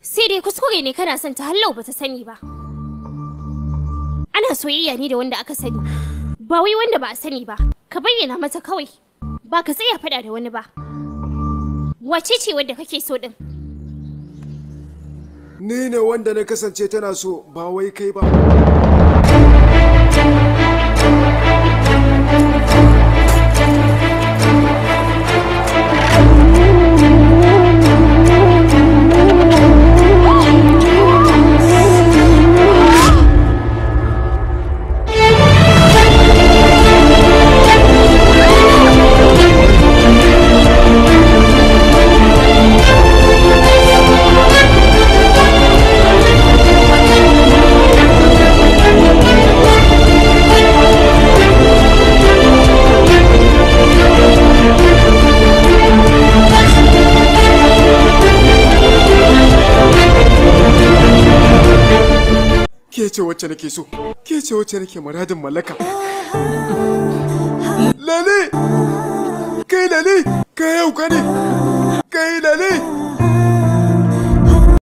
Sai dai kuskure ne kana son ta hallau bata sani ba. Ana soyayya ne da wanda aka sani. Ba wai wanda ba a sani ba. Ka bayyana mata kawai. Ba ka tsaya faɗa da wani ba. Wace ce wadda kake so din? Ni ne wanda na kasance tana so ba wai kai ba. Ke ce wacce nake so, ke ce wacce nake muradin mallaka. Lale! Kai Lale! Kai yau ka ne!